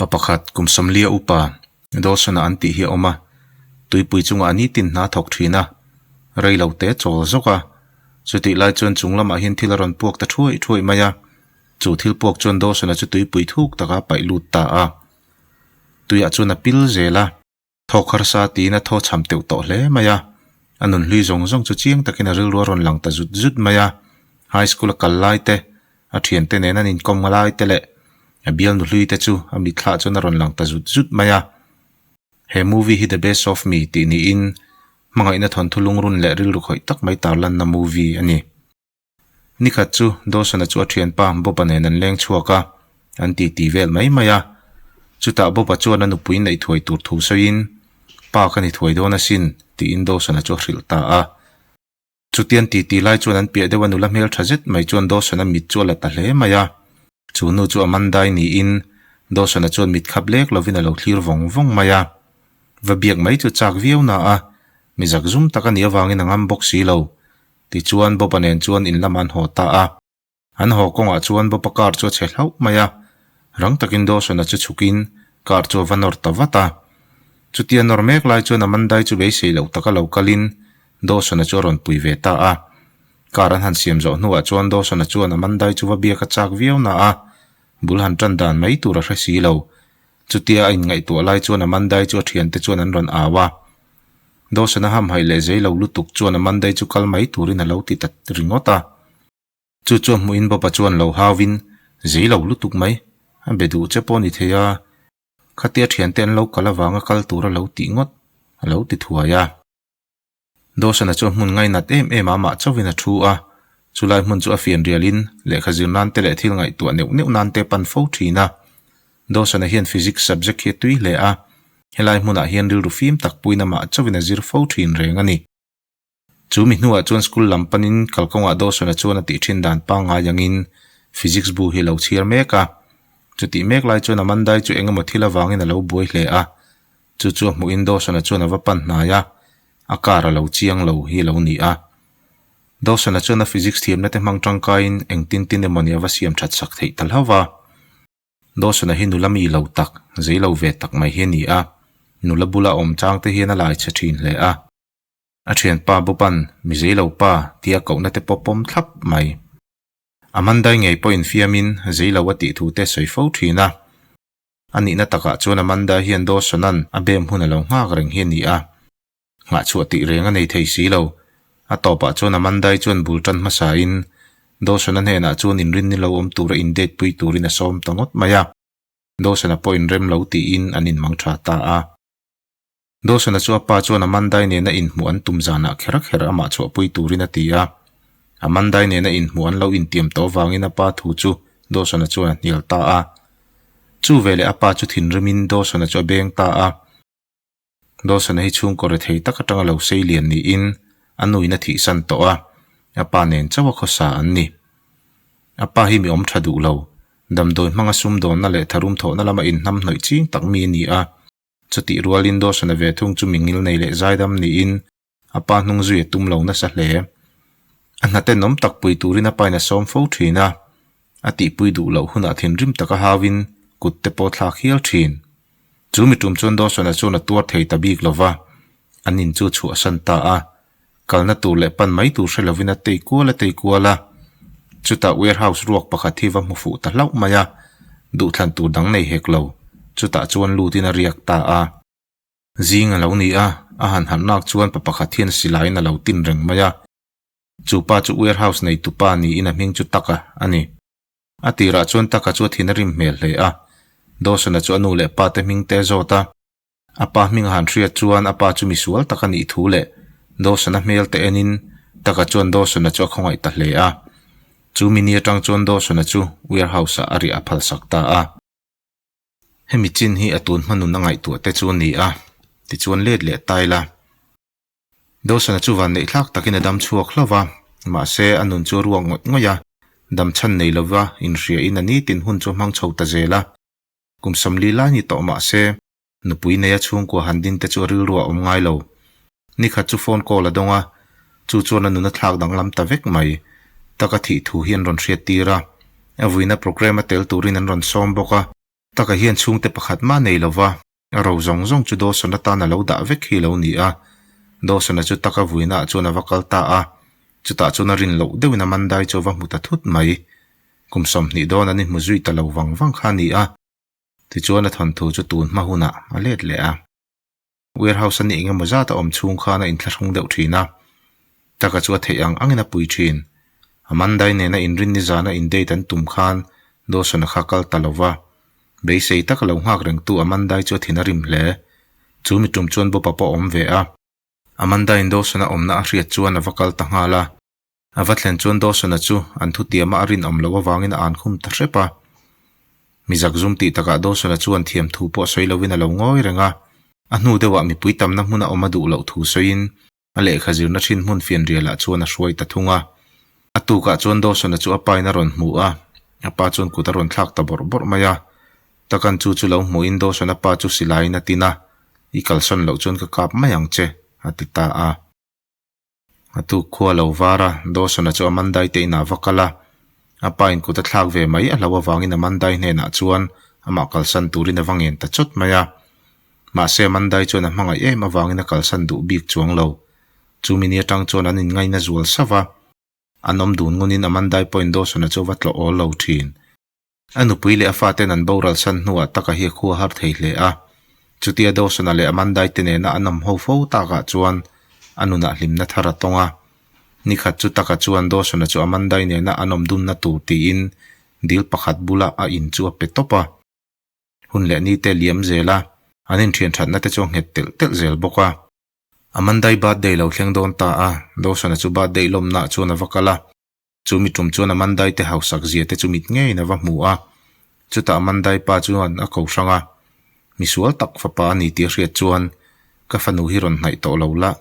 Pa pakhat kum sawmlia upa Dawson-a an tih hi a awm a, tuipui chungah nitin hna thawk thin a, rei lo te chawl zawk a. Chutih lai chuan chung lamah hian thil a rawn puak ta thuai thuai mai a, chu thil puak chuan Dawson-a chu tuipui thuk taka paih lut ta a. Tuiah chuan a pil zel a. Thawk harsa tiin a thaw chham teuh tawh hle mai a, a nun hlui zawng zawng chu chiang takin a rilru a rawn lang ta zut zut mai a, high school a kal lai te, a thiante nen an inkawm lai te leh a bialnu hlui te chu a mitthlah chuan a rawn lang ta zut zut mai a. He movie hi The Best of Me tih niin hmangaihna thawnthu lungrun leh rilru khawih tak mai tarlanna movie a ni. Nikhat chu Dawson-a chu a thianpa Bob-a nen an leng chhuak a, an titi vel mai mai a. Chutah Bob-a chuan a nupui neih thuai tur thu sawiin, Pa ka ni thuai dawn asin, tiin Dawson-a chu a hrilh ta a. Chutian titi lai chuan an piah deuh a nula hmel tha zet mai chuan Dawson-a mit chu a la ta hle mai a. Chu nu chu Amanda-i niin Dawson-a chuan mit khap lek lovin a lo thlir vawng vawng mai a. Va biak mai chu chak viau na a, mi zakzum tak a nih avangin a ngam bawk si lo. Tichuan Bob-a nen chuan in lamah an haw ta a. An haw kawngah chuan Bob-a car chu a chhe hlauh mai a. Rang takin Dawson-a chu chhukin car chu a va nawr ta vat a. Chutia nawr mek lai chuan Amandai chu beisei loh taka lo kalin Dawson-a chu a rawn pui ve ta a. Car an han siam zawh hnuah chuan Dawson-a chuan Amandai chu va biak a chak viau na a, bul han tan dan mai tur a hre si lo. Chutia a inngaihtuah lai chuan Amandai chu a thiante chuan an rawn au a. Dawson-a hamhaih leh zei lo lutuk chuan Amandai chu kal mai turin a lo ti ta ringawt a. Chu chu a hmuhin Bob-a chuan lo hauin, Zei lo lutuk mai, a be duh che pawh a ni thei a, khatia thiante an lo kal avanga kal tur a lo tih ngawt, a lo ti thuai a. Dawson-a chu a hmun ngainat em em a amah chauhin a thu a, chulai hmun chu a fian rialin lehkha zir nan te leh thil ngaihtuah neuh neuh nan te pan fo thin a. Dawson-a hian Physics subject hi a tui hle a, helai hmunah hian rilru fim tak puiin amah chauhin a zir fo thin reng a ni. Chu mi hnuah chuan school lam panin kalkawngah Dawson-a chuan a tih thin dan pangngai angin Physics bu hi a lo chhiar mek a. Chutih mek lai chuan Amandai chu engemaw thil avangin a lo buai hle a, Chu chu a hmuhin Dawson-a chuan a va pan hnai a, a car a lo chiang lo hi a lo ni a. Dawson-a chuan a physics thiamna te hmang tangkaiin engtin tin emaw ni a va siam that sak theih ta hlauh va. Dawson-a hi nula mi lo tak, zei lo ve tak mai hi a ni a, nula bula awm chang te hian a lai chhe thin hle a. A thianpa Bob-a'n mi zei lo pa tia kohna te pawh pawm thlap mai. Amandai ngei pawh infiamin zei lo a tih thu te sawi fo thin a. A nihna takah chuan Amanda hian Dawson-a'n a bem hun a lo nghak reng hi a ni a. Nghahchhuah tih reng a nei thei si lo. A tawpah chuan Amanda-i chuan bul tan hmasain Dawson-a hnenah chuan inrin ni lo awm tura in-date pui turin a sawm ta ngawt mai a. Dawson-a pawh inrem lo tiin an inmang tha ta a. Dawson-a chu a pa chuan Amanda-i nena inhmuh an tum zanah kher kher amah chhuahpui turin a ti a. Amanda-i nena inhmuh an lo intiam tawh avangin a pa thu chu Dawson-a chuan a hnial ta a. Chu veleh a pa chu thinrimin Dawson-a chu a beng ta a. Dawson-a hi chhungkaw rethei tak atanga lo sei lian niin a nuin a thihsan tawh a, a pa nen chauh a khawsa an ni. A pa hi mi awm tha duh lo, damdawi hmanga sumdawnna leh tharum thawhna lama inhnam hnawih ching tak mi a ni a. Chutih rualin Dawson-a ve thung chu mi ngil nei leh zaidam niin a pa hnung zui a tum lo nasa hle. A hna tenawm tak pui turin a pain a sawm fo thin a, a tihpui duh loh hunah thinrim taka hauin kut te pawh thlak hial thin. Chu mi tum chuan Dawson-a chuan a tuar thei ta bik lo va, an in chu chhuahsan ta a. Kalna tur leh pan mai tur hre lovin a tei kual a tei kual a. Chutah warehouse ruak pakhat hi va hmu fuh ta hlauh mai a, duhthlan tur dang nei hek lo. Chutah chuan lutin a riak ta a. Zing a lo ni a, a han harh nak chuan pa pakhat hian silaiin a lo tin reng mai a. Chu pa chu warehouse neitu pa niin a hming chu Taka a ni. A tirah chuan Taka chu a thin a rim hmel hle a. Dawson-a chu a nu leh pa te hming te a zawt a. A pa hming a han hriat chuan a pa chu misual tak a nih thu leh Dawson-a hmel te enin Taka chuan Dawson-a chu a khawngaih ta hle a. Chu mini atang chuan Dawson-a chu warehouse-ah a riah a phalsak ta a. Hemi chin hi a tun hma nun a ngaihtuah te chu a ni a, tichuan let leh ta ila. Dawson-a chu van neih thlak takin a dam chhuak hlauh va, mahse a nun chu a ruak ngawih ngawih a, dam chhan nei lova inhriain a nitin hun chu a hmang chho ta zel a. Kum 40 lai ni tawh mahse, nupui neia chhungkua han din te chu a rilru a awm ngai lo. Nikhat chu phone call a dawng a, chu chuan a nun a thlak danglam ta vek mai. Taka thih thu hi an rawn hriat tir a, a vuina programme a tel turin an rawn sawm bawk a. Taka hian chhungte pakhat mah nei lova, a ro zawng zawng chu Dawson atan a lo dah vek hi lo ni a. Dawson-a chu taka vuinaah chuan a va kal ta a, chutah chuan a rin loh deuhin Amandai chu a va hmu ta thut mai. Kum 20 dawn an inhmu zui ta lo vang vang kha a ni a. Tichuan a thawnthu chu tun hma hunah a let leh a. Warehouse a nih engemaw zat a awm chhung khan a inthlahrung deuh thin a, taka chu a theih ang angin a pui thin. Amandai nena inrinni zana in-date an tum khan Dawson-a kha kal ta lo va, beisei taka lo nghak rengtu Amandai chu a thin a rim hle. Chu mi tum chuan Bob-a pawh a awm ve a. Amandaiin Dawson-a awmna a hriat chuan a va kal ta nghal a. A va thlen chuan Dawson-a chu an thutiama a rinawm loh avangin a an khum ta hrep a. Mi zakzum tih takah Dawson-a chuan thiam thu pawh sawi lovin a lo ngawi reng a. A hnu deuhah mipui tamna hmun a awm a duh loh thu sawiin a lehkha zirna thin hmun fianrialah chuan a hruai ta thung a. A tukah chuan Dawson-a chu a pain a rawn hmu a, a pa chuan kut a rawn thlak ta bawrh bawrh mai a. Takan chu chu lo hmuhin Dawson-a pa chu silaiin a tin a, I kalsawn loh chuan ka kap mai ang che, a ti ta a. A tuk khua lo var a, Dawson-a chu Amandai te inah va kal a. A pa in kut a thlak ve mai a hlo avangin Amandai hnenah chuan amah kalsan turin a va ngen ta chawt mai a. Mahse Amandai chuan a hmangaih em avangin a kalsan duh bik chuang lo. Chumi ni atang chuan an inngaina zual sauh a. An awm dun ngunin Amandai pawhin Dawson-a chu a va tlawh awl lo thin. A nupui leh a faten an boral san hnuah taka hi a khua har thei hle a. Chutia Dawson-a leh Amandai te nena an awm ho fo takah chuan a nunah hlimna thar a tawng a. Nikhat chu taka chuan Dawson-a chu Amandai nena an awm dunna tur tiin dil pakhat bula a in chu a pe tawp a. Hun leh ni te liam zel a, an inthian thatna te chu a nghet telh telh zel bawk a. Amandai birthday lo thleng dawn ta a, Dawson-a chu birthday lawmnaah chuan a va kal a. Chu mi tum chuan Amandai te hausak zia te chu mit ngeiin a va hmu a, chutah Amandai pa chuan a ko hrang a, Misual tak fapa a ni tih a hriat chuan ka fanu hi rawn hnaih tawh lo la,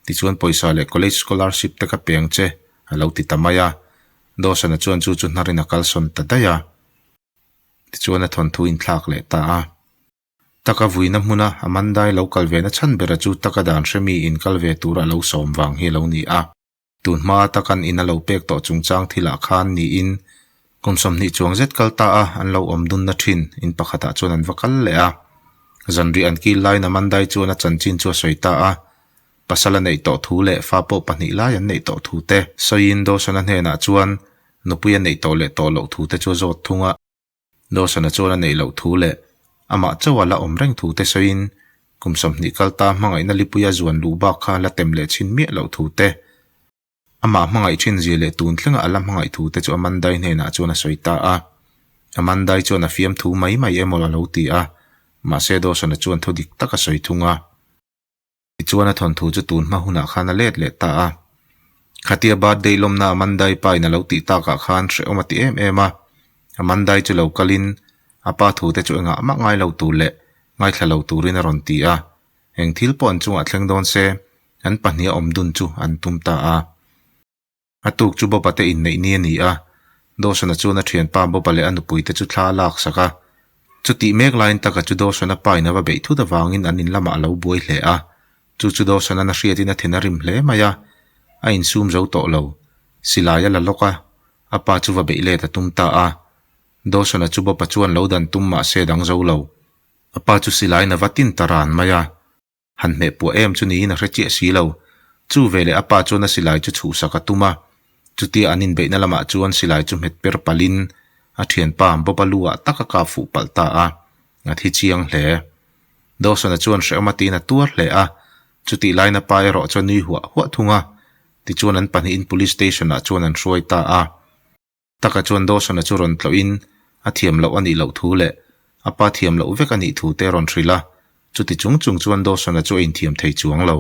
tichuan pawisa leh college scholarship te ka peng che, a lo ti ta mai a. Dawson-a chuan chu chu hnarin a kalsawn ta daih a. Tichuan a thawnthu inthlak leh ta a. Taka vuina hmuna Amandai lo kal ve na chhan bera chu taka dan hremi in kal ve tura a lo sawm vang hi a lo ni a. Tun hma takan in a lo pek tawh chungchang thilah khan niin kum 20 chuang zet kal ta a, an lo awm dunna thin in pakhatah chuan an va kal leh a. Zanriah an kil laiin Amandai chuan a chanchin chu a sawi ta a, pasal a neih tawh thu leh fa pawh pahnih lai an neih tawh thu te sawiin Dawson-a hnenah chuan nupui a neih tawh leh tawh loh thu te chu a zawt thung a. Dawson-a chuan a neih loh thu leh amah chauh a la awm reng thu te sawiin kum 20 kal ta hmangaihna lipuia zuan luh bak kha la tem leh chhin miah loh thu te, amah hmangaih thin zia leh tun thlenga a la hmangaih thu te chu Amandai hnenah chuan a sawi ta a. Amandai chuan a fiam thu mai mai emaw a lo ti a, mahse Dawson-a chuan thu dik tak a sawi thung a. Tichuan a thawnthu chu tun hma hunah khan a let leh ta a. Khatia birthday lawmna Amandai pa in a lo tih takah khan hrehawm a ti em em a. Amandai chu lo kalin a pa thute chu engah mah ngai lo tur leh ngaithla lo turin a rawn ti a. Eng thil pawh an chungah thleng dawn se an pahniha awm dun chu an tum ta a. A tuk chu Bob-a te inneih ni a ni a, Dawson-a chuan a thianpa Bob-a leh a nupui te chu thla a lak sak a. Chutih mek laiin taka chu Dawson-a pa in a va beih thut avangin an in lamah a lo buai hle a. Chu chu Dawson-a'n a hriatin a thin a rim hle mai a, a insum zo tawh lo. Silai a la lawk a, a pa chu va beih let a tum ta a. Dawson-a chu Bob-a chuan lo dan tum mah se dang zo lo. A pa chu silaiin a va tin ta ran mai a. Han hmeh puah em chu niin a hre chiah si lo. Chu veleh a pa chuan a silai chu chhuhsak a tum a. Chutia an inbeihna lamah chuan silai chu hmet per palhin a thianpa Bob-a lu ah tak a kap fuh palh ta a, a thi chiang hle. Dawson-a chuan hrehawm a tiin a tuar hle a, chutih lain a pa erawh chuan nui huah huah thung a. Tichuan an pahnihin Police Station ah chuan an hruai ta a. Taka chuan Dawson-a chu rawn tlawhin a thiam loh a nih loh thu leh a pa thiam loh vek a nih thu te a rawn hrilh a, chuti chung chung chuan Dawson-a chu a inthiam thei chuang lo.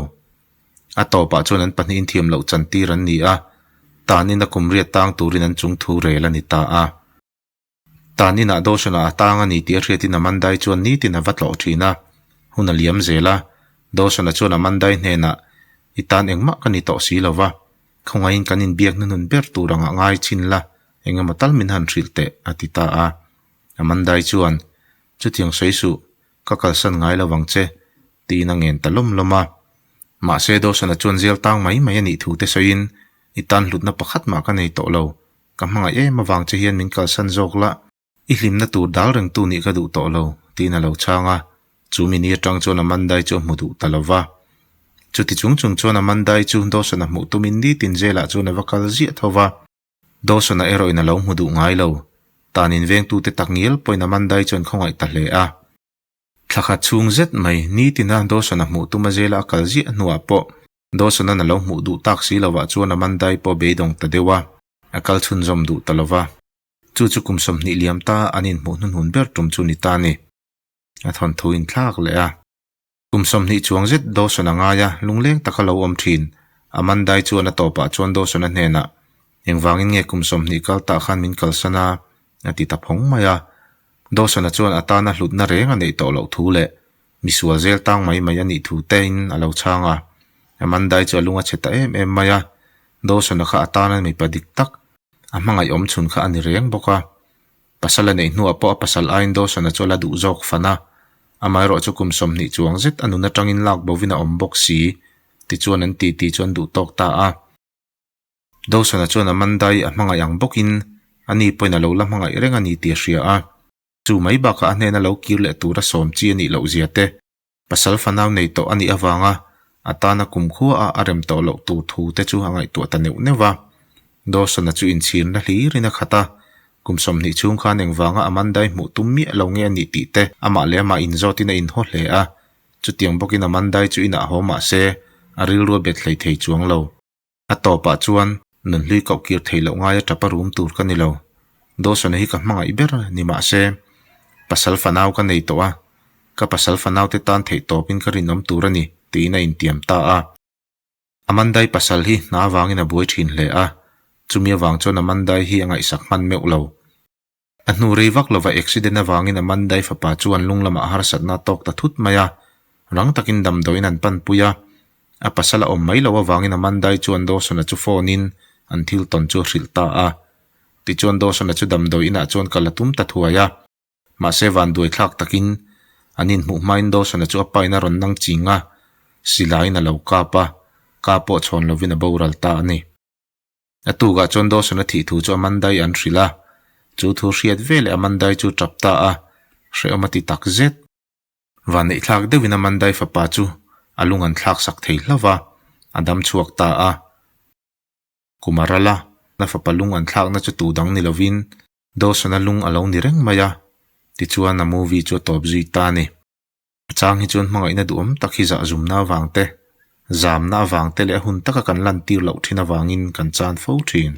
A tawpah chuan an pahnihin thiam loh chantir an ni a, tanin a kum riat tang turin an chung thu rel a ni ta a. Taninah Dawson-a a tang a ni tih a hriatin Amandai chuan nitin a va tlawh thin a, hun a liam zel a, Dawson-a chuan Amandai hnenah, I tan engmah ka ni tawh si lo va, Khawngaihin kan inbiak hnuhnun ber tur angah ngai chin la, eng emaw tal min han hrilh teh, a ti ta a. Amandai chuan, Chutiang sawi suh, ka kalsan ngai lo vang che, tiin a ngen ta lawm lawm a. Mahse Dawson-a chuan zial tang mai mai a nih thu te sawiin, I tan hlutna pakhat mah ka nei tawh lo, ka hmangaih em avang che hian min kalsan zawk la. I hlimna tur dal rengtu nih ka duh tawh lo, tiin a lo chhang a. Chu mi ni atang chuan Amandai chu a hmu duh ta lo va. Chuti chung chung chuan Amandai chu Dawson-a hmuh tumin nitin jail-ah chuan a va kal ziah tho va. Dawson-a erawhin a lo hmu duh ngai lo. Tan invengtute takngial pawhin Amandai chuan khawngaih ta hle a. Thla khat chhung zet mai nitina Dawson-a hmuh tuma jail-a a kal ziah hnuah pawh Dawson-a'n a lo hmuh duh tak si lovah chuan Amandai pawh beidawng ta deuh a, a kal chhunzawm duh ta lo va. Chu chu kum 20 liam ta an inhmuh hnuhnun ber tum chu ni ta a ni. A thawnthu inthlak leh a. Kum 20 chuang zet Dawson a ngai a, lungleng taka lo awm thin. Amandai chuan a tawpah chuan Dawson-a hnenah, Engvangin nge kum 20 kal tah khan min kalsan a? a ti ta phawng mai a. Dawson-a chuan a tana hlutna reng a neih tawh loh thu leh misual zel tang mai mai a nih thu tein a lo chhang a. Amandai chu a lung a chhe ta em em mai a, Dawson-a kha a tana mipa dik tak, a hmangaih awm chhun kha a ni reng bawk a. Pasal a neih hnuah pawh a pasal aiin Dawson-a chu a la duh zawk fan a, amaherawh chu kum 20 chuang zet a nun atangin lak bovin a awm bawk si, tichuan an titi chu an duh tawk ta a. Dawson-a chuan Amanda-i a hmangaih ang bawkin ani pawhin a lo la hmangaih reng a ni tih a hria a, chu mai bakah a hnena lo kir leh tura sawm chi a nih loh zia te, Pasal fanau nei tawh a nih avanga a tana kumkhua a a rem tawh loh tur thu te chu a ngaihtuah ta neuh neuh va. Dawson-a chu inchhirna hlirin a khat a, kum 20 chhung khan engvanga Amanda-i hmuh tum miah lo nge a nih tih te amah leh amah inzawtin a inhaw hle a. Chutiang bawkin Amanda-i chu inah haw mah se a rilru a bet hlei thei chuang lo. A tawpah chuan nunhlui koh kir theih loh ngaia tapa rum tur ka ni lo. Dawson-a hi ka hmangaih ber ni mah se, pasal fanau ka nei tawh a, ka pasal fanau te tan theih tawpin ka rinawm tur a ni, tiin a intiam ta a. Amandai pasal hi hna avangin a buai thin hle a, chumi avang chuan Amandai hi a ngaihsak hman meuh lo. A hnu rei vak lova accident avangin Amandai fapa chuan lung lamah harsatna a tawk ta thut mai a, rang takin damdawiin an panpui a. A pasal a awm mai loh avangin Amandai chuan Dawson-a chu phone-in an thil tawn chu a hrilh ta a. Tichuan Dawson-a chu damdawi inah chuan kal a tum ta thuai a. Mahse vanduai thlak takin an inhmuh hmain Dawson-a chu a pain a rawn nang ching a, silaiin a lo kap a, ka pawh chhawn lovin a boral ta a ni. A tukah chuan Dawson-a thih thu chu Amandai an hrilh a, chu thu hriat veleh Amandai chu tap ta a, hrehawm a ti tak zet. Vanneih thlak deuhin Amandai fapa chu a lung an thlak sak thei hlauh va, a dam chhuak ta a. Kum a ral a, a fapa lung an thlakna chu tu dang ni lovin Dawson-a lung a lo ni reng mai a, tichuan a movie chu a tawp zui ta a ni. A chang hi chuan hmangaihna duhawm tak hi zahzumna avang te, zamna avang te leh a hun taka kan lantir loh thin avangin kan chan fo thin.